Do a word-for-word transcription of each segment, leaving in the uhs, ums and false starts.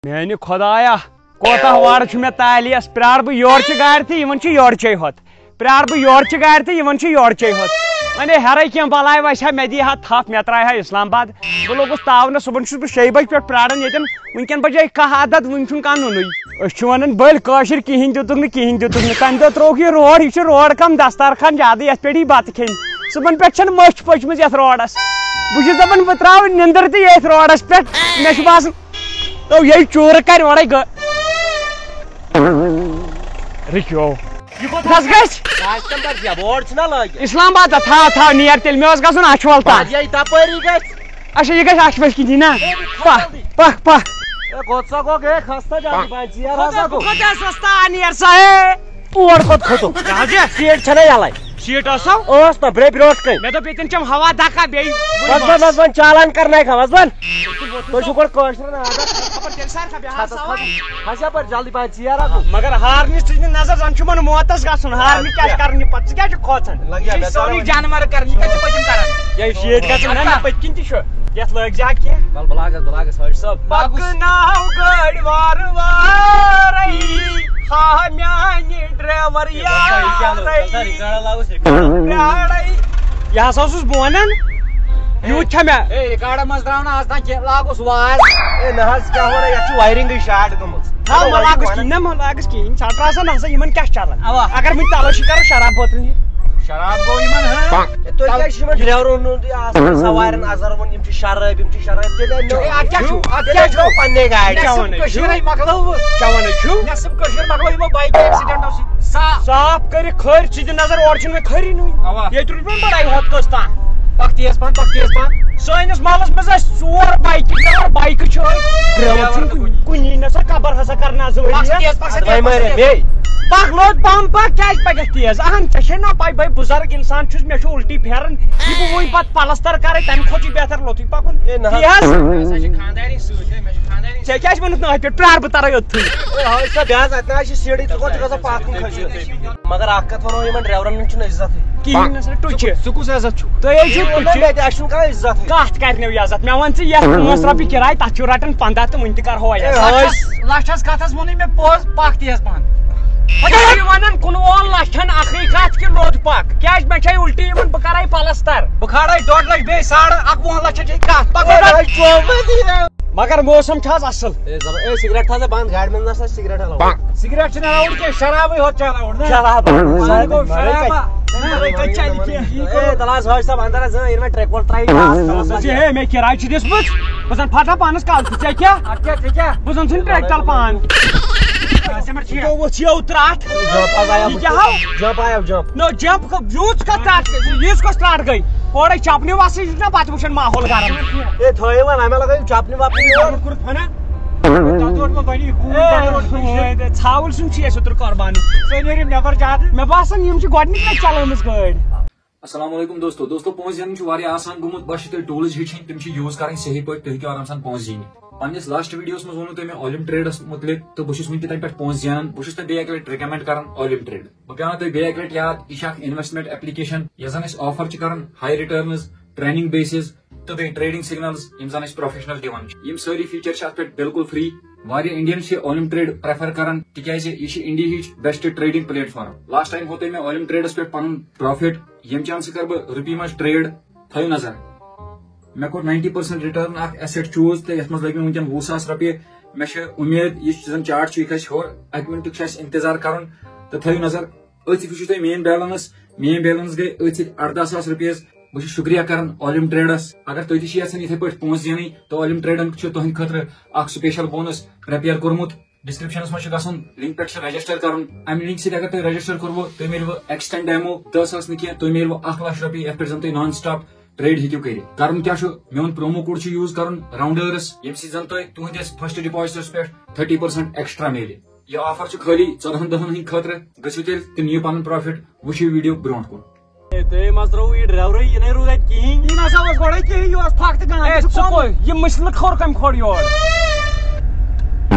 میانہِ خۄدایا، کوتاہ وارٕ چھُ مےٚ تالیس۔ پرٛارٕ بہٕ یورٕ چہِ گاڑِ تہٕ یِوان چھِ یورٕ چے ہوت۔ پرٛارٕ بہٕ یورٕ چہِ گاڑِ تہٕ یِوان چھِ یورٕ چے ہوت۔ ونے ہیرے کینٛہہ بلاے وسہِ ہا، مےٚ دی ہا تھپھ، مےٚ ترٛایہِ ہا اسلام آباد۔ بہٕ لوٚگُس تاونس، صُبحن چھُس بہٕ شیٚیہِ بجہِ پٮ۪ٹھ پرٛاران ییٚتٮ۪ن۔ وٕنکٮ۪ن بجے کاہ عدد، وٕنہِ چھُنہٕ کانٛہہ نُنُے۔ أسۍ چھِ ونان بٔلۍ کٲشِر کِہیٖنۍ دِتُکھ نہٕ، کِہیٖنۍ دِتُکھ نہٕ۔ تمہِ دۄہ ترٛووُکھ یہِ روڈ، یہِ چھُ روڈ کم دسترخان زیادٕ، یتھ پٮ۪ٹھ یی بتہٕ کھیٚنۍ۔ صُبحن پٮ۪ٹھ چھنہٕ مٔچھ پٔچمٕژ یتھ روڈس۔ بہٕ چھُس دپان بہٕ ترٛاوٕ نِندٕر تہِ یتھ روڈس پٮ۪ٹھ۔ مےٚ چھُ باسان تو یہِ چوٗرٕ کرِ اورے گٔ-، رُکیو۔ یہِ کوٚت بس گژھِ۔ آز کَم پَتہٕ زٮ۪و، بورڈ چھُنہ لٲگِتھ۔ اسلام آباد تھاو، تھاو نیر تیٚلہِ، مےٚ اوس گژھُن اچھول تام۔ پَتہٕ یہِ تَپٲری گژھِ۔ اچھا، یہِ گژھِ اچھوَل کِنی نا؟ ہے، یہِ کھوٚت پکھ، جلدی۔ پکھ، پکھ۔ ہے، کوٚت سا گوٚو، گٔے خستہٕ جلدی پَہن، ژیر ہسا گوٚو۔ خۄدا سا نیر سا، ہے۔ اور کوٚت کھوٚتُکھ؟ کیٛاہ حظ یہِ؟ سیٖٹ چھَنہ یَلَے۔ سیٖٹ ٲسو؟ ٲس نہ، برٛے برٛونٛٹھ کَنہِ۔ مےٚ دوٚپ، ییٚتٮ۪ن چھَم ہوا دَکا بیٚیہِ۔ وَس بَن، وَس بَن، چالان کَرناے کھا، وَس بَن۔ تُہۍ چھِو گۄڈٕ کٲشرٮ۪ن عادت۔ خبر تیٚلہِ سارِ کھا بیٚہہ ہا چھَتَس سوارِ۔ کھَس، کھَس یَپٲرۍ، جلدی پَہَن ژیر ہا گوٚو۔ مگر ہارنہِ چھُ نہٕ نظر، زَن چھُ یِمَن موتَس گژھُن۔ ہارنہِ کیٛاہ چھِ کَرنہِ پَتہٕ؟ ژٕ کیٛاہ چھُکھ کھوژان؟ لَگہِ ہا یہِ مےٚ سورُے تَران۔ جانوَر کَرنہِ کَتہِ چھِ پٔتِم کَران؟ یا یہِ شیٖٹ گژھُن نہ، نہ، پٔتۍ کِنۍ تہِ چھُ۔ یَتھ لٲگۍ زِ ہا کینٛہہ۔ وَلہٕ بہٕ لاگَس، بہٕ لاگَس حٲج صٲب۔ پَکناو گٲڑۍ وارٕ وارَے، ہا میٛانہِ ڈرٛیوَر یارَے۔ یہِ ہسا اوسُس بہٕ وَنان، یوٗت چھا مےٚ؟ ہے، رِکارڈَن منٛز درٛاو نہٕ آز تام کینٛہہ، لاگُس واز۔ ہے، نہ حظ، کیٛاہ وَنان، یَتھ چھِ وایرِنٛگٕے شاٹ گٔمٕژ۔ نہ، مہ لاگُس کِہیٖنۍ، نہ، مہ لاگُس کِہیٖنۍ۔ ژھٹھ آسان نہ سا، یِمَن کیٛاہ چھُ چَلان؟ اَوا۔ اگر وۄنۍ تَلٲشی کَرو شراب بٲتلہِ ہِنٛز۔ شراب گوٚو یِمَن، ہاں؟ ہے، تُہۍ کیٛازِ چھِ یِمَن ڈرٛیورَن ہُنٛد یہِ آسان، سوارٮ۪ن اَزَر ووٚن، یِم چھِ شرٲبۍ، یِم چھِ شرٲبۍ۔ تیٚلہِ اَنہِ ہے، اَتھ کیٛاہ چھُ؟ اَتھ کیٛاہ چھُ؟ پَنٕنہِ گاڑِ۔ کیٛاہ وَنان چھُ؟ کٔشیٖرَے مۄکلٲوٕ۔ کیٛاہ وَنان چھُ؟ نٮ۪صٕف کٔشیٖر مۄکلٲو یِمو بایکہِ ایکسیڈنٹو سۭتۍ۔ صاف۔ صاف کٔرِتھ کھٲرۍ، ژٕ دِ نظر، اورٕ چھُنہٕ وۄنۍ کھٲری نُے۔ اَوا۔ ییٚتہِ روٗد وۄنۍ بَڑاے ہوٚت کٔژ تام۔ پَکھ تیز پَہَن، پَکھ تیز پَہَن۔ سٲنِس محلَس منٛز ٲسۍ ژور بایکہِ، ڈرٛیوَر بایکہٕ چھِ أتھۍ۔ ڈرٛیوَر چھُنہٕ کُنہِ۔ کُنی نہ سا، قبر ہسا کَرناو زٕ ؤری۔ پَکھ تیز، پَکھ سا تیز، وۄنۍ پَکھ سا مَرِ تیز۔ بیٚیہِ۔ پَکھ لوٚت پَمپ، پَکھ کیٛازِ پَکَکھ تیز؟ اَہَن، ژےٚ چھے نا پَے، بہٕ بُزرگ اِنسان چھُس، مےٚ چھُ اُلٹی پھیران۔ یہِ بہٕ وٕنۍ پَتہٕ پَلَستَر کَرَے، تَمہِ کھۄتہٕ چھُ بہتر لوٚتُے پَکُن۔ ہے نہ حظ۔ تی حظ۔ مےٚ ہسا چھِ خانٛدارِنۍ سۭتۍ، ہے، مےٚ چھِ خانٛدارِنۍ ژےٚ کیٛازِ ووٚنُتھ نہٕ أتھۍ پٮ۪ٹھ؟ پرٛار بہٕ تَرَے یوٚتتھٕے۔ ہے، ہاے سا، بیٚہہ حظ اَتہِ نہ حظ چھِ سیٖٹٕے، ژٕ کوٚت چھُکھ گژھان پَتھ کُن کھٔسِتھ؟ مگر اَکھ کَتھ وَنو، یِمَن ڈرٛیورَن ہُنٛد چھُنہٕ عزتٕے۔ کِہیٖنۍ نہ سا، ٹُچہِ۔ ژٕ کُس عزت چھُکھ؟ تُہۍ حظ چھِو یہِ ووٚن ٹُچہِ۔ مےٚ تہِ، اَسہِ چھُنہٕ کانٛہہ عزتٕے۔ کَتھ کَرنو یہِ عزت؟ مےٚ وَن ژٕ، یَتھ پانٛژھ رۄپیہِ کِراے، تَتھ چھُو رَٹان پنٛداہ تہٕ وٕنہِ تہِ کَرہو یہِ ہے، عزت۔ ہاے۔ لَچھَس کَتھَس ووٚنُے مےٚ پوٚز، پَکھ تیز پَہَن۔ پَتہٕ چھِ وَنان کُنوُہَن لَچھَن اَکٕے کَتھ کہِ لوٚت پَکھ۔ کیٛازِ مےٚ چھےٚ اُلٹی یِمَن، بہٕ کَرَے پَلَستَر۔ بہٕ کھارَے ڈۄڈ لَچھ بیٚیہِ ساڑَن اَکوُہَن لَچھَن چھے کَتھ۔ پَکھ ہے، وۄنۍ۔ ہے، چوب مےٚ دِیِو۔ مگر موسم چھُ آز اصل۔ اے زبر، اے سگریٹ تھاو ژٕ بنٛد، گاڑِ منٛز نہ سا سگریٹ الاؤڈ۔ سگریٹ چھُنہٕ الاؤڈ کینٛہہ، شرابٕے ہوت چھُ الاؤڈ نا۔ شراب۔ وۄنۍ گوٚو شراب۔ نہ، وۄنۍ کتہِ چلہِ کینٛہہ۔ اے تلہٕ حظ حٲج صٲب اندر حظ، یِنہٕ مےٚ ٹرٛیک وول ترٛایہِ۔ ہسا چھِ، ہے، مےٚ کِراے چھِ دِژمٕژ۔ بہٕ زن پھٹا پانس کل تہٕ ژےٚ کیٛاہ؟ ادٕ کیٛاہ، ژےٚ کیٛاہ؟ بہٕ زن چھُنہٕ ٹرٛیک تل پان۔ ژےٚ ما چھُے؟ گوٚو وۄتھ یو ترٛٹھ۔ جمپ حظ آیو۔ یہِ کیٛاہ ہاو؟ جمپ آیو، جمپ۔ نو جمپ کو-، یوٗت کتھ ترٛٹھ گٔے؟ یِژھ کۄس ترٛٹھ گٔے؟ اورے چپنہِ وسٕے چھُ نہ پتہٕ وٕچھان ماحول گرم۔ اے، تھٲیِو وۄنۍ، وۄنۍ مہ لگٲیِو چپنہِ وپنہِ یور۔ کوٚرُکھ فنا؟ تَتھ اوس مےٚ بَنی ہوٗن، اے، تَتھ اوس مےٚ ہوٗن، ژھاوُل سُنٛد چھُ اَسہِ اوترٕ قۄربان۔ ژٕ نیرِ نٮ۪بر زیادٕ۔ مےٚ باسان، یِم چھِ گۄڈٕنِچ لَٹہِ چلٲومٕژ گٲڑۍ۔ السلام علیکم دوستو۔ دوستو، پونٛسہٕ زینُن چھُ واریاہ آسان گوٚمُت، بس چھِ تیٚلہِ tools ہیٚچھِنۍ، تِم چھِ use کَرٕنۍ صحیح پٲٹھۍ، تُہۍ ہیٚکِو آرام سان پونٛسہٕ زیٖنِتھ۔ پننِس last videoس منٛز ووٚنوٕ تۄہہِ مےٚ Olim Tradeس مُتعلِق، تہٕ بہٕ چھُس وٕنہِ تہِ تَمہِ پٮ۪ٹھ پونٛسہٕ زینان۔ بہٕ چھُس تۄہہِ بیٚیہِ اَکہِ لَٹہِ recommend کران Olim Trade۔ بہٕ پیٛارٕ تۄہہِ بیٚیہِ اَکہِ لَٹہِ یاد، یہِ چھِ اَکھ investment application، یَتھ زَن أسۍ offer چھِ کران high returnٕز، training basis، تہٕ بیٚیہِ trading signals، یِم زَن أسۍ professional دِوان چھِ۔ یِم سٲری feature چھِ اَتھ پٮ۪ٹھ بالکل free۔ واریاہ Indians چھِ Olim Trade prefer کران، تِکیٛازِ یہِ چھِ Indiaہٕچ best trading platform۔ Last time ہوو تۄہہِ مےٚ Olim Tradeس پٮ۪ٹھ پَنُن profit، ییٚمہِ chance کَرٕ بہٕ رُپی منٛز trade، تھٲیِو نظر۔ مےٚ کوٚر ninety percent return اَکھ asset choose، تہٕ یَتھ منٛز لٔگۍ مےٚ وٕنکٮ۪ن وُہ ساس رۄپیہِ۔ مےٚ چھِ اُمید، یہِ زَن chart چھُ، یہِ کھسہِ ہیوٚر۔ اَکہِ مِنٹُک چھُ اَسہِ اِنتظار کَرُن، تہٕ تھٲیِو نظر۔ أتھۍ وٕچھِو تُہۍ میٲنۍ balance، میٲنۍ balance گٔے أتھۍ سۭتۍ اَرداہ ساس رۄپیہِ حظ۔ بہٕ چھُس شُکریہ کران Olim Tradeس۔ اگر تُہۍ تہِ چھِو یژھان یِتھے پٲٹھۍ پونٛسہٕ زینٕنۍ، تہٕ Olim Tradeن چھُ تُہنٛدِ خٲطرٕ اکھ special bonus prepare کوٚرمُت۔ Descriptionس منٛز چھُ گژھُن، link پٮ۪ٹھ چھُ register کرُن۔ امہِ link سۭتۍ اگر تُہۍ register کوٚروٕ، تُہۍ میلوٕ extend demo دَہ ساس نہٕ کینٛہہ، تُہۍ میلوٕ اکھ لچھ رۄپیہِ، یتھ پٮ۪ٹھ زن تُہۍ non stop trade ہیٚکِو کٔرِتھ۔ کرُن کیٛاہ چھُ؟ میون promo code چھُ use کرُن Rounders، ییٚمہِ سۭتۍ زن تۄہہِ تُہنٛدِس first depositس پٮ۪ٹھ thirty percent extra میلہِ۔ یہِ offer چھُ خٲلی ژۄدہَن دۄہَن ہٕنٛدِ خٲطرٕ۔ گٔژھِو تیٚلہِ تہٕ نِیِو پَنُن profit، وٕچھِو video برونٛٹھ کُن۔ ہے، تُہۍ ما ترٛووُ یہِ driverٕے، یہِ نَے روٗد اَتہِ کِہیٖنۍ۔ یہِ نَسا اوس گۄڈَے کِہیٖنۍ، یہِ اوس پھَکھ تہٕ گانٛد۔ ہے، ژٕ ژٕ کۄم؟ کۄ-، یہِ مٕسلہٕ کھوٚر کَمہِ کھوٚر یور؟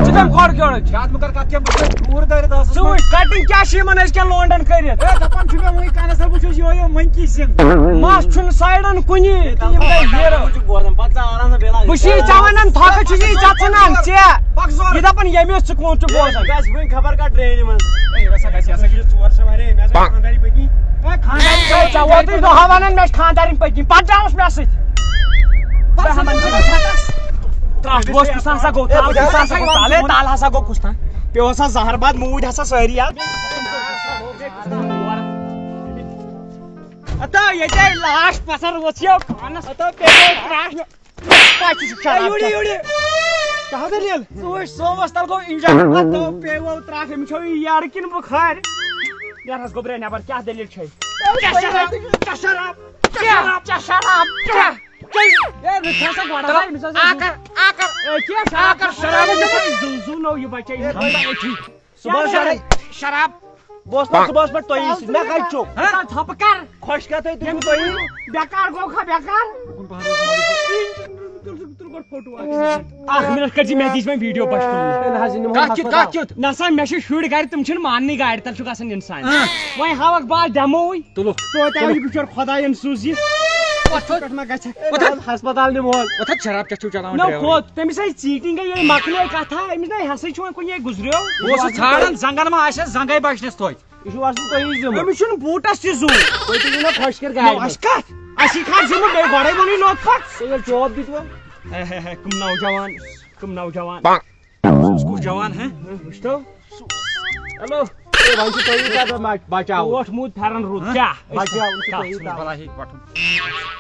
ژٕ تَمہِ گۄڈٕ کیٛاہ چھُ؟ یاد مہٕ کر کَتھ کیٚنٛہہ، بہٕ چھُس دوٗر دٲرِتھ آسُس ژٕ منٛز۔ وٕچھ، cutting کیٛاہ چھِ یِمَن أزکٮ۪ن لونڈَن کٔرِتھ؟ ہے، دَپان چھُ مےٚ وٕنۍ کَنَس ہا، بہٕ چھُس یِہوٚے یِہوٚے monkey سِنٛگھ۔ مَس چھُنہٕ سایڈَن کُنی، تِم گٔے ہیٖرو۔ بہٕ چھُس یی ژےٚ وَنان، تھۄکہٕ چھُس یی ژےٚ ژھٕنان، ژےٚ۔ یہِ دَپان، ییٚمِس ژٕ کوٗن چھُکھ بوزان۔ گژھِ وٕنۍ خبر کَتھ drainہِ منٛز۔ ہے، یہِ ہسا گژھِ، یہِ ہسا چھِ ژور شےٚ واریاہ، مےٚ ہسا چھِ خانٛدارِنۍ پٔتۍ کِنۍ۔ ہے، خانٛدارِنۍ چھَو ژےٚ ووتُے دۄہَہ وَنان، مےٚ چھِ خانٛدارِنۍ پٔتۍ کِنۍ۔ پَتہٕ درٛاوُس مےٚ سۭتۍ۔ بہٕ ہَمَن چھِ ترٛٹھ بوس کُس ہسا گوٚو، ترٛٹھ بوس ہسا گوٚو، تَلے تَل ہسا گوٚو کُس تام۔ پیوٚو ہسا زہر باد موٗدۍ ہسا سٲری یَتھ۔ ہتا ییٚتے لاش پَتھر ؤژھ یو پانَس۔ ہتا پیوٚو ترٛٹھ۔ پَتہٕ چھُ شراب یوڑے، چٮ۪وان۔ یوڑے۔ کیٛاہ دٔلیٖل؟ ژٕ وٕچھ، صوبَس تَل گوٚو injection، پَتہٕ پیوٚو ترٛٹھ، أمِس چھو یہِ یَرٕ کِنہٕ بُخارِ؟ نیرہَس گوٚبرے نٮ۪بر، کیٛاہ دٔلیٖل چھے؟ کیٛاہ شراب؟ کیٛاہ شراب؟ کیٛاہ شراب؟ کیٛاہ؟ کیٛاہ؟ ہے، رُکہِ ہسا گۄڈٕ ہسا، أمِس ہسا آکر، آکر، ہے، کیٛاہ شراب؟ آکر، شراب أمِس ہسا زُو، زُو نوٚو یہِ بچے، یہِ ہسا أتھی۔ صُبحس شراب، پٮ۪ٹھ، شراب۔ بہٕ اوسُس پَتہٕ صُبحَس پٮ۪ٹھ تۄہہِ سۭتۍ۔ مےٚ کَتہِ چھُکھ؟ ہا؟ ژھۄپہٕ کر۔ خۄش کَتھَے تُہۍ ییٚمہِ تُہۍ۔ بیکار گوٚو کھا بیکار؟ اَکھ مِنٹ کٔرۍ زِ مےٚ دِژ وۄنۍ video بَچھ تُلنہٕ۔ تیٚلہِ حظ نِمون کَتھ کیُتھ، ہسپتال۔ کَتھ کیُتھ؟ نہ سا، مےٚ چھِ شُرۍ گَرِ، تِم چھِنہٕ ماننٕے گاڑِ تَل چھُکھ آسان اِنسان۔ اۭں۔ وۄنۍ ہاوَکھ بہٕ اَتھ دٮ۪موٕے۔ تُلُکھ۔ توتہِ آو یہِ بِچور خۄدایَن سوٗز یہِ۔ وۄتھ۔ پٮ۪ٹھ ما گژھِ؟ وۄتھ۔ ہسپتال نِمون۔ وۄتھ حظ، شراب چٮ۪تھ چھُو چلاوان نہ driver۔ کھوت، تٔمِس آیہِ cheating گٔے، ییٚلہِ مۄکلے کَتھا، أمِس نہ ہسا چھُ وۄنۍ کُنہِ جایہِ گُزریو۔ بہٕ اوسُس ژھانڈان زنٛگن ما آسٮ۪س، زنٛگے بچنس توتہِ۔ یہِ چھُ آسان تۄہی ذِمہٕ۔ أمِس چھُنہٕ بوٗٹس تہِ زُو۔ تُہۍ تُلِو نا خۄش کٔرِتھ نہ، گاڑِ منٛز۔ اَسہِ کَتھ؟ اَسہِ یہِ کَتھ ذِمہٕ؟ مےٚ گۄڈَے ووٚنُے لوٚت پَتھ۔ تُہۍ ییٚلہِ چوب دِتوٕ۔ ہے، ہے، ہے، کٕم نوجوان، کٕم نوجوان۔ کُس، کُس جوان، ہے؟ وٕچھتو۔ ہیلو۔ ہے، وۄنۍ چھُ تۄہی زیادٕ بچ-، بچاوُن۔ ٹوٹھ موٗد پھٮ۪رن روٗد۔ ہہ؟ کیٛاہ؟ بچاوُن چھُ کیٛاہ تۄہی ژھٕنُس زیادٕ۔ بَلاے ہے وۄٹُن؟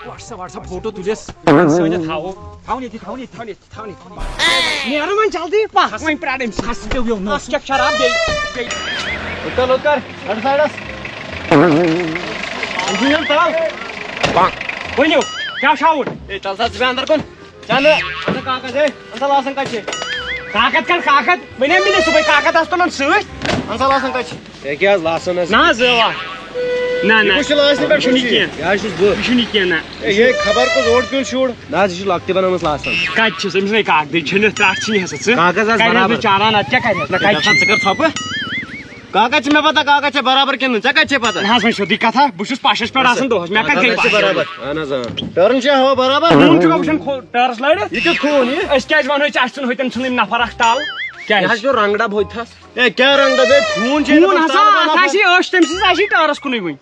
WhatsApp، WhatsApp فوٹو تُلِس۔ سٲنِتھ تھاوو۔ تھاوُن ییٚتی، تھاوُن ییٚتی، تھاوُن ییٚتی، تھاوُن ییٚتی۔ نیرو وۄنۍ جلدی پَکھ، وۄنۍ پرٛار أمِس۔ کھس تہِ ویوٚو نہٕ۔ اَتھ چیک شراب بیٚیہِ، بیٚیہِ۔ ہُتہِ تَل، ہُتہِ کر، ہَٹھ سایڈَس۔ یہِ چھُ یُن تَل۔ ؤنِو، کیٛاہ چھُ ہاوُن؟ ہے، تَل سا ژٕ بیٚہہ اَندَر کُن۔ چلو، اَنسا کاکَد، ہے، اَنسا لاسَن کَتہِ چھِ؟ کاکَد کَر کاکَد؟ وَنے مےٚ نہ صُبحٲے کاکَد آسہٕ تُلان سۭتۍ۔ اَنسا لاسَن کَتہِ چھِ؟ ہے، کیٛاہ حظ لاسَن حظ؟ نہ حظ، ٲوا۔ نہ، نہ۔ یہِ کُس چھُ لاسنہِ پٮ۪ٹھ یہِ چھُنہٕ کُس چھُ یہِ؟ کینٛہہ۔ یہِ حظ چھُس بہٕ۔ یہِ چھُنہٕ کینٛہہ، نہ۔ ہے، یہِ ہے خبر کُس اوٚڑ پیوٚن شُر۔ نہ حظ، یہِ چھُ لۄکٹہِ بَنٲومٕژ لاسَن۔ کَتہِ چھِس؟ أمِس نے کاکدٕے چھٔنِتھ ترٛٹھ ژھٕنہِ ہسا ژٕ۔ کاکَد حظ کَرِ حظ برابر۔ بہٕ چالان، اَدٕ کیٛاہ کَرِ حظ؟ مےٚ ہے، کَتہِ دَپان چھِ؟ ژٕ کَر ژھۄپہٕ۔ کاکَد چھِ مےٚ پَتہ، کاکَد چھِ برابر کِنہٕ نہٕ؟ ژےٚ کَتہِ چھے پَتہ؟ نہ حظ، وۄنۍ سیوٚدُے کَتھا، بہٕ چھُس پَشَس پٮ۪ٹھ آسان دۄہَس، مےٚ کَتہِ گٔے اَتھ چھِ پَش؟ برابر۔ اَہَن حظ، اۭں۔ ٹٲرٕن چھا ہوا برابر؟ خوٗن چھُکھا وٕچھان کھو-، ٹٲرَس لٲرِتھ؟ یہِ کیُتھ خوٗن یہِ؟ أسۍ کیٛازِ وَنو أسۍ چھِ اَسہِ ژھُن ہُتٮ۪ن ژھٕنٕنۍ نفر اَکھ تَل؟ کیٛازِ؟ یہِ حظ پیوٚو رنٛگڑا بوٚتھِ تھَس۔ ہے، کیٛاہ رنٛگڑا بے؟ خوٗن چھے نہٕ خوٗن پَتہٕ ہسا تَل اَتھ بَنان۔ آسہِ، أچھ تٔمۍ سٕنٛز آسہِ ٹٲرَس کُنُے وٕنۍ۔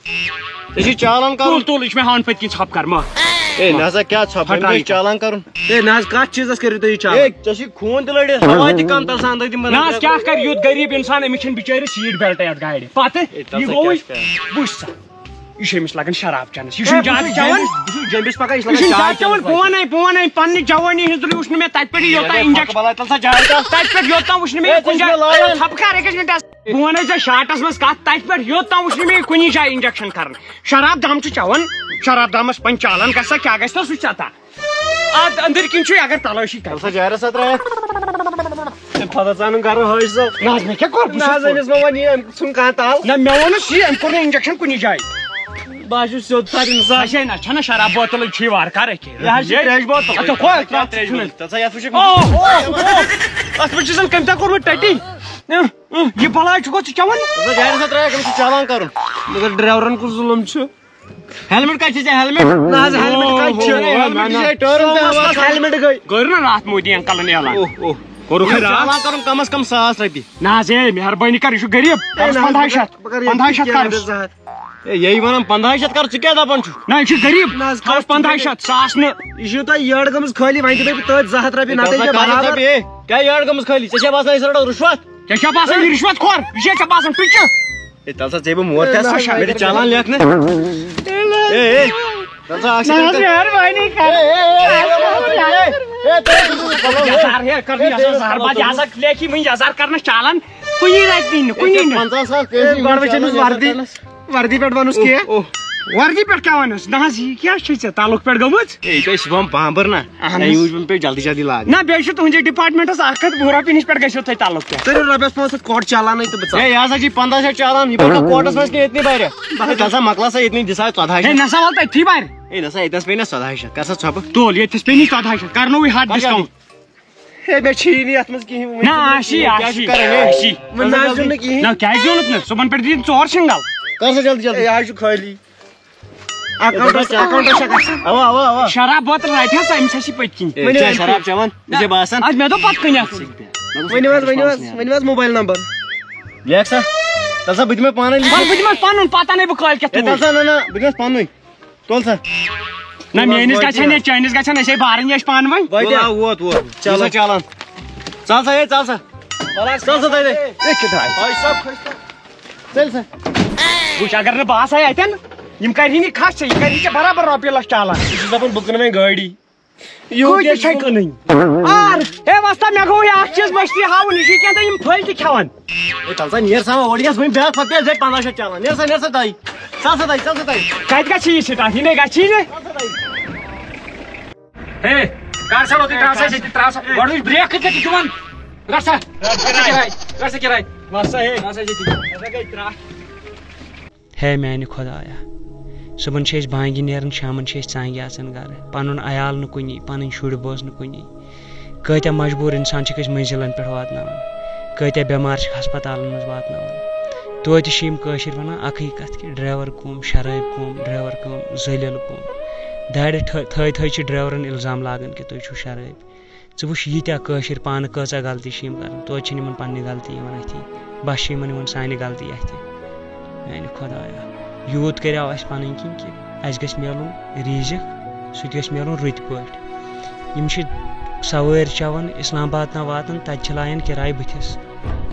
ژےٚ چھُے چالان کَرُن۔ تُل، تُل، یہِ چھُ مےٚ ہاوان پٔتۍ کِنۍ ژھۄپہٕ کَر، ما۔ ہے، نہ سا، کیٛاہ ژھۄپہٕ؟ ہٹا کَمہِ یہِ۔ چالان کَرُن؟ ہے، نہ حظ، کَتھ چیٖزَس کٔرِو تُہۍ یہِ چالان؟ ہے، ژےٚ چھُے خوٗن تہِ لٔڑِتھ، ہوا تہِ کَم تَل سان، تَتہِ نہ حظ، کیٛاہ کَرِ یُتھ غریٖب اِنسان؟ أمِس چھَنہٕ بِچٲرِس seat belt یَتھ گاڑِ۔ پَتہٕ ہے، تَل یہِ سا، گوٚوُے، کیٛاہ چھُ کَران؟ وٕچھ سا، یہِ چھُ أمِس لَگان شراب چٮ۪نَس۔ یہِ ہے، چھُنہٕ بہٕ زیادٕ چھُس چٮ۪وان۔ جیٚمِس، بہٕ چھُس جیٚمِس پَکان، یہِ چھُ یہِ لَگان چھُنہٕ چاے زیادٕ چٮ۪وان۔ چٮ۪نَس بہٕ وَنَے، بہٕ وَنَے، پنٛنہِ جوٲنی ہِنٛز دُنیا وٕچھ نہٕ مےٚ تَتہِ پٮ۪ٹھ یوٗتاہ ہے، injection۔ پَکھ بَلاے، تَل سا جاے تَل۔ تَتہِ پٮ۪ٹھ یوٗتاہ وٕچھ نہٕ مےٚ ہے، یہِ کُنہِ ژٕ چھُکھ جایہِ۔ مےٚ لایان۔ ژھۄپہٕ کَر أکِس مِنٹَس۔ بہٕ وَنَے ژےٚ شاٹَس منٛز کَتھ، تَتہِ پٮ۪ٹھ یوٚت تام وٕچھ نہٕ مےٚ یہِ کُنی جایہِ injection کَران۔ شراب دام چھُ چٮ۪وان، شراب دامَس پَنٛچ چالان گژھِ سا، کیٛاہ گژھِ تَس، سُہ چھُ ژےٚ تام۔ اَتھ أنٛدٕرۍ کِنۍ چھُے اگر تلٲشی کَرِ۔ تَل سا جارِ سا ترٛایَکھ۔ ہے، پَتہٕ ژانُن گَرٕ حٲج صٲب۔ نہ حظ، مےٚ کیٛاہ کوٚر؟ بہٕ نہ حظ، چھُس أمِس ما وَنہِ یہِ، أمۍ ژھُن کانٛہہ تَل۔ نہ، مےٚ ووٚنُس یہِ، أمۍ کوٚر نہٕ injection کُنی جایہِ۔ بہٕ حظ چھُس سیوٚد سادٕ اِنسان۔ اچھا، نہ، چھَنہ شراب بوتلٕے چھُے وارٕ کارٕ أکیٛاہ۔ یہِ حظ چھِ ہے۔ ترٛیشہِ بوتل۔ اَتھ چھا کھوے؟ اَتھ کیٛاہ ترٛٹھ ترٛیشہِ چھُنہٕ؟ بوتل؟ تَل سا، یَتھ وٕچھِ۔ او، او، او۔ اَتھ وٕچھ زَن کٔمۍ تام کوٚرمُت ٹَٹی۔ اۭں، اۭں، یہِ بَلاے چھُ گوٚو ژٕ چٮ۪وان؟ تَل سا، جارِ سا ترٛایَکھ، أمِس چھُ چالان کَرُن۔ مگر ڈرٛیورَن کُس ظُلُم چھُ؟ ہیلمٹ کَتہِ چھِ ژےٚ؟ ہیلمٹ؟ نہ حظ، ہیلمٹ کَتہِ چھِ؟ او، او، ہیلمٹ نہ، نہ۔ چھِ ٹٲرٕن تہِ سوموَس ہوا منٛز کھسان۔ ہیلمٹ گٔے۔ کٔر نہ راتھ مودی انکلن اعلان۔ او، او۔ کوٚرُکھ ہے یہِ راتھ۔ چالان کَرُن کم از کم ساس رۄپیہِ۔ نہ حظ، ہے، مہربٲنی کر، یہِ چھُ غریٖب۔ ہے، کَرُس نہ حظ، پنٛداہے شیٚتھ۔ بہٕ کَرٕ یہِ پنٛداہے شیٚتھ کینٛہہ کَرُس۔ زٕ ہَتھ۔ ہے، یی وَنان پنٛداہے شیٚتھ کَر، ژٕ کیٛاہ دَپان چھُکھ؟ نہ، یہِ چھُ غریٖب۔ نہ حظ، کَرُس پنٛداہے شیٚتھ، ساس نہٕ۔ یہِ چھُ تۄہہِ یٔڈ گٔمٕژ خٲلی، وۄنۍ دِمَے بہٕ تٔتھۍ زٕ ہَتھ رۄپیہِ، ہے، نَتہٕ تَل سا، یہِ کَر سا برابر۔ بیٚیہِ۔ کیٛاہ یٔڈ گٔمٕژ خٲلی؟ ژےٚ چھا باسان أسۍ رَٹو رُشوت؟ ژےٚ چھا باسان یہِ رُشوت خور؟ یہِ چھا ژےٚ باسان ٹُچہِ؟ ہے، تَل سا، ژےٚ بہٕ مور تہِ ہسا۔ اچھا۔ مےٚ دِ چالان لیکھنہٕ۔ اے، اے، تَل سا، اَکھ نہ حظ، سیکنڈ۔ مہربٲنی کر۔ A, A, A, A, A, A, تُل، تُل، تُل، تُل۔ یَزار ہے، کر نہٕ یَزار، زہر بَد یَزار، لیکھی وۄنۍ یَزار کرنَس چالان۔ کُنی رَٹہِ نہٕ، کُنی اے، نہٕ۔ پنٛژاہ ساس کیٛازِ اے، یِم گۄڈٕ وٕچھِن چالان أسۍ یَزار وردی۔ کرنَس؟ وردی پٮ۪ٹھ وَنُس اوہ، کینٛہہ۔ اوہ۔ وردی پٮ۪ٹھ کیٛاہ وَنَس؟ نہ حظ، یہِ کیٛاہ چھِ ژےٚ تعلق پٮ۪ٹھ گٔمٕژ؟ ہے، یہِ چھِ اَسہِ صُبحن پامبر نہ۔ اہن حظ۔ اَمہِ موٗجوٗب پیٚو جلدی جلدی لاگٕنۍ۔ نہ، بیٚیہِ چھُ تُہٕنٛدِ ڈپارٹمنٹس اکھ ہتھ وُہ رۄپیہِ نِش پٮ۪ٹھ گژھیو تۄہہِ تعلق تہِ۔ کٔرِو رۄپیس پانٛژھ ہتھ کوٹ چالانٕے تہٕ بہٕ ژاو۔ ہے، یہِ ہسا چھِ پنٛداہ شیٚتھ چالان، یہِ پٮ۪ٹھ کوٹس منٛز کینٛہہ ییٚتنٕے بَرِ۔ ہے، تَلہٕ سا مۄکلاو سا ییٚتنٕے، دِ سا ژۄدہاے ہے، شیٚتھ۔ نہ سا وَل تٔتھی بَرِ۔ ہے، نہ سا، ییٚتنَس پیٚیہِ نہ ژۄدہاے شیٚتھ، کر سا ژھۄپہٕ۔ تُل، ییٚتھِس پیٚیہِ نہٕ ژۄدہاے شیٚتھ، کرنووٕے ہَتھ پَتہٕ discount۔ ہے، مےٚ چھی نہٕ یَتھ منٛز کِہیٖنۍ۔ وٕنہِ نہ چھُنہٕ آشی کیٛاہ چھُ آشی کران، ہے؟ آشی۔ وۄنۍ نہ حظ زیوٗن نہٕ کِہیٖنۍ۔ نہ کیٛازِ زیوٗنُکھ نہٕ؟ صُبحن پٮ۪ٹھ دِتھ ژور شنٛگل۔ کر سا جلدی جلدی۔ ہے، یہِ حظ چھُ خٲلی۔ اکاونٹس اکاونٹس چھا گژھان؟ اوا اوا اوا۔ شراب بوتل رٹہِ حظ أمِس اَسہِ پٔتۍ کِنۍ۔ ؤنِو حظ۔ شراب چٮ۪وان، مےٚ چھےٚ باسان۔ اَدٕ مےٚ دوٚپ پتہٕ کٕنٮ۪تھ۔ ؤنِو حظ، ؤنِو حظ، ؤنِو حظ موبایل نمبر۔ لیکھ سا۔ تَلہٕ سا، بہٕ دِمے پانے۔ وَلہٕ بہٕ دِمے پَنُن، پَتہٕ اَنے بہٕ کٲلۍ کٮ۪تھ ہے، تَلہٕ توٗرۍ۔ سا، نہ نہ، بہٕ دِمس پَننُے۔ تُل سا۔ نہ، میٲنِس گژھِ ہا نہٕ، چٲنِس گژھِ ہا نہٕ، أسۍ ہے بارٕنۍ، أسۍ پانہٕ ؤنۍ۔ وۄنۍ تُل کیٛاہ؟ آ، ووت ووت۔ چلو۔ سا چالان۔ ژَل سا، ہے، ژَل سا۔ ژَل سا، تَتہِ۔ أتھۍ چھِ درٛاے۔ ژَل سا۔ وٕچھ، اگر نہٕ بہٕ آسہٕ ہا اَتٮ۪ن، یِم کَرِہِن یہِ کھَس ژےٚ، یہِ کَرِہِن ژےٚ برابر رۄپیہِ لَچھ چالان۔ یہِ چھُس دَپان، بہٕ کٕنہٕ وۄنۍ گٲڑی۔ یہِ کۭتِس چھے کٕنٕنۍ؟ آر، ہے وۄستا، مےٚ گوٚو یہِ اَکھ چیٖز مٔشتٕے ہاوُن، یہِ چھُے کینٛہہ تہٕ یِم پھٔلۍ تہِ کھٮ۪وان۔ ہے، تَلہٕ سا، نیر سا، اورٕ یَس وۄنۍ بیٛاکھ پَتہٕ پیٚیہِ زَے پنٛداہ شیٚتھ چالان۔ نیر سا، نیر سا، تَے۔ ژَل سا تَے، ژَل سا تَے۔ کَتہِ گژھِ یہِ سِٹاٹ؟ یہِ نے گژھِ نہٕ۔ ہے، کر سا لوٚتُے، ترٛاو سا ییٚتہِ، ترٛاو سا۔ گۄڈٕ وٕچھ برٛیک کۭژاہ چھِ کھٮ۪وان۔ رَٹ سا، رَٹ سا کِراے، رَٹ سا کِراے۔ وَس سا ہے۔ ترٛاو سا ییٚتہِ۔ ہسا گٔے ترٛٹھ۔ ہے میانہِ خۄدایا، صُبحن چھِ أسۍ بانگہِ نیران، شامن چھِ أسۍ ژانگہِ اژان گرٕ۔ پنُن عیال نہٕ کُنی، پنٕنۍ شُرۍ بوز نہٕ کُنی۔ کۭتیاہ مجبوٗر انسان چھِکھ أسۍ مٔنزِلن پٮ۪ٹھ واتناوان، کۭتیاہ بٮ۪مار چھِکھ ہسپتالن منٛز واتناوان۔ توتہِ چھِ یِم کٲشِرۍ ونان اکٕے کتھ کہِ ڈرایور قوم، شرٲبۍ قوم، ڈرایور قوم، ذٔلیل قوم۔ دارِ تھٲ-، تھٲے تھٲے چھِ ڈرایورن الزام لاگان کہِ تُہۍ چھِو شرٲبۍ۔ ژٕ وٕچھ، ییٖتیٛاہ کٲشِرۍ پانہٕ کۭژاہ غلطی چھِ یِم کران، توتہِ چھِنہٕ یِمن پننہِ غلطی یِوان اَتھِ۔ بس چھِ یِمن یِوان سانہِ غلطی اَتھِ۔ میانہِ خۄدایا، یوٗت کریاو اَسہِ پنٕنۍ کِنۍ کہِ اَسہِ گژھِ میلُن ریٖزِق، سُہ تہِ گژھِ میلُن رٕتۍ پٲٹھۍ۔ یِم چھِ سوٲرۍ چٮ۪وان، اسلام آباد تام واتان، تَتہِ چھِ لایان کِراے بٕتھِس۔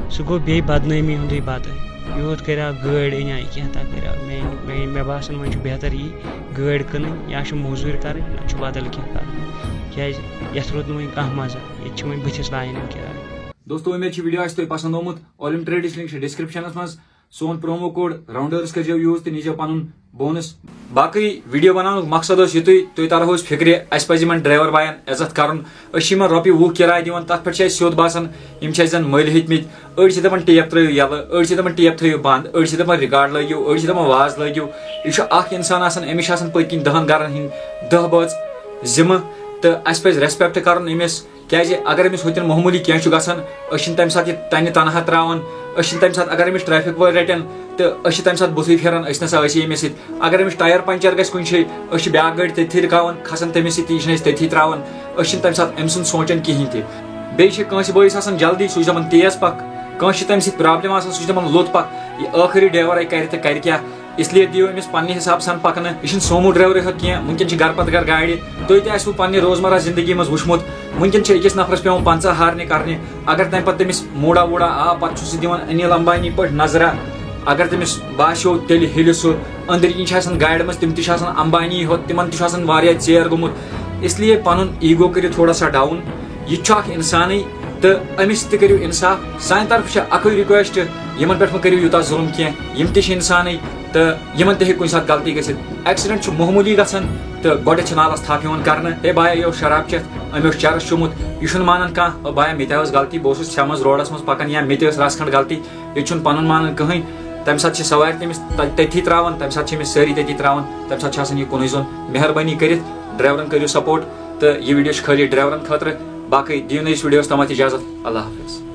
سُہ گوٚو بیٚیہِ بدنٲمی ہُنٛدُے بدٕ۔ یوٗت کریاو گٲڑۍ أنۍ آیہِ کینٛہہ، تَتھ کریاو۔ مےٚ، مےٚ، مےٚ باسان وۄنۍ چھُ بہتر یی گٲڑۍ کٕنٕنۍ یا چھُ موٚزوٗرۍ کَرٕنۍ، نَتہٕ چھُ بدل کینٛہہ کَرُن۔ کیٛازِ یَتھ روٗد نہٕ وۄنۍ کانٛہہ مَزٕ۔ ییٚتہِ چھِ وۄنۍ بٕتھِس لایان یِم کِراے۔ دوستو، امید چھِ ویڈیو آسہِ تۄہہِ پسند آمُت۔ All Trade link چھِ ڈسکرپشنس منٛز۔ سون پرومو کوڈ راؤنڈٲرس کٔرزیو یوز تہٕ نیٖزیو پنُن بونس۔ باقٕے ویڈیو بناونُک مقصد اوس یُتُے، تُہۍ ترہو أسۍ فکرِ، اسہِ پزِ یِمن ڈرایور باین عزت کرُن۔ أسۍ چھِ یِمن رۄپیہِ وُہ کِراے دِوان، تتھ پٮ۪ٹھ چھِ اسہِ سیوٚد باسان یِم چھِ اسہِ زن مٔلۍ ہیٚتمٕتۍ۔ أڑۍ چھِ دپان ٹیپ ترٲیِو یَلہٕ، أڑۍ چھِ دپان ٹیپ تھٲیِو بنٛد، أڑۍ چھِ دپان ریکارڈ لٲگِو، أڑۍ چھِ دپان واز لٲگِو۔ یہِ چھُ اکھ انسان آسان، أمِس چھِ آسان پٔتۍ کِنۍ دہن گرن ہٕنٛدۍ دہ بٲژ ذمہٕ، تہٕ اسہِ پزِ ریسپیکٹ کرُن أمِس۔ کیازِ اگر أمِس ہُتٮ۪ن معموٗلی کینٛہہ چھُ گژھان، أسۍ چھِنہٕ تمہِ ساتہٕ یہِ تنہِ تنہا تراوان۔ أسۍ چھِنہٕ تمہِ ساتہٕ، اگر أمِس ٹریفک وٲلۍ رٹن تہٕ أسۍ چھِ تمہِ ساتہٕ بُتھٕے پھیران، أسۍ نسا ٲسی أمِس سۭتۍ۔ اگر أمِس ٹایر پنچر گژھِ کُنہِ جایہِ، أسۍ چھِ بیاکھ گٲڑۍ تٔتھی رُکاوان، کھسان تٔمِس سۭتۍ، یہِ چھِنہٕ أسۍ تٔتھی تراوان۔ أسۍ چھِنہٕ تمہِ ساتہٕ أمۍ سُنٛد سونٛچان کِہینۍ تہِ۔ بیٚیہِ چھِ کٲنٛسہِ بٲیِس آسان جلدی، سُہ چھُ دپان تیز پکھ، کٲنٛسہِ چھِ تمہِ سۭتۍ پرابلم آسان، سُہ چھُ دپان لوٚت پکھ۔ یہِ ٲخری ڈرایورے کرِ تہٕ کرِ کیٛاہ؟ اس لیے دِیِو أمِس پننہِ حساب سان پکنہٕ۔ یہِ چھُنہٕ سومو ڈرایورٕے ہوت کینٛہہ، وٕنکیٚن چھِ گرٕ پتہٕ گرٕ گاڑِ۔ تُہۍ تہِ آسِوٕ پننہِ روزمرہ زندگی منٛز وٕچھمُت، وٕنکیٚن چھِ أکِس نفرس پٮ۪وان پنٛژاہ ہارنہِ کرنہِ۔ اگر تمہِ پتہٕ تٔمِس موڈا ووڈا آو، پتہٕ چھُ سُہ دِوان انیل امبانی پٲٹھۍ نظرہ۔ اگر تٔمِس باسیو، تیٚلہِ ہِلہِ سُہ۔ أنٛدٕرۍ کِنۍ چھِ آسان گاڑِ منٛز، تِم تہِ چھِ آسان امبانی ہوت، تِمن تہِ چھُ آسان واریاہ ژیر گوٚمُت۔ اس لیے پنُن ایٖگو کٔرِو تھوڑا سا ڈاوُن۔ یہِ تہِ چھُ اکھ انسانٕے، تہٕ أمِس تہِ کٔرِو انصاف۔ سانہِ طرفہٕ چھِ اکٕے ریکویسٹ، یِمن پٮ۪ٹھ مہ کٔرِو یوٗتاہ ظُلُم کینٛہہ، یِم تہِ چھِ انسانٕے تہٕ یِمن تہِ ہیٚکہِ کُنہِ ساتہٕ غلطی گٔژھِتھ۔ ایکسیڈنٹ چھُ معموٗلی گژھان تہٕ گۄڈٕ چھِ نالس تھپھ یِوان کرنہٕ، ہے بایا، یہِ اوس شراب چٮ۪تھ، أمۍ اوس چرس چوٚمُت، یہِ چھُنہٕ مانان کانٛہہ، او بایا، مےٚ تہِ ٲس غلطی، بہٕ اوسُس ژھٮ۪مس روڈس منٛز پکان یا مےٚ تہِ ٲس رژھ کھنٛڈ غلطی۔ ییٚتہِ چھُنہٕ پنُن مانان کٕہٕنۍ۔ تمہِ ساتہٕ چھِ سوارِ تٔمِس تہ-، تٔتھی تراوان، تمہِ ساتہٕ چھِ أمِس سٲری تٔتھی تراوان، تمہِ ساتہٕ چھُ آسان یہِ کُنُے زوٚن۔ مہربٲنی کٔرِتھ ڈرایورن کٔرِو سپورٹ، تہٕ یہِ ویڈیو چھُ خٲلی ڈرایورن خٲطرٕ۔ باقٕے دِیِو نہٕ أسۍ ویڈیوس تامتھ اجازت۔ اللہ حافظ۔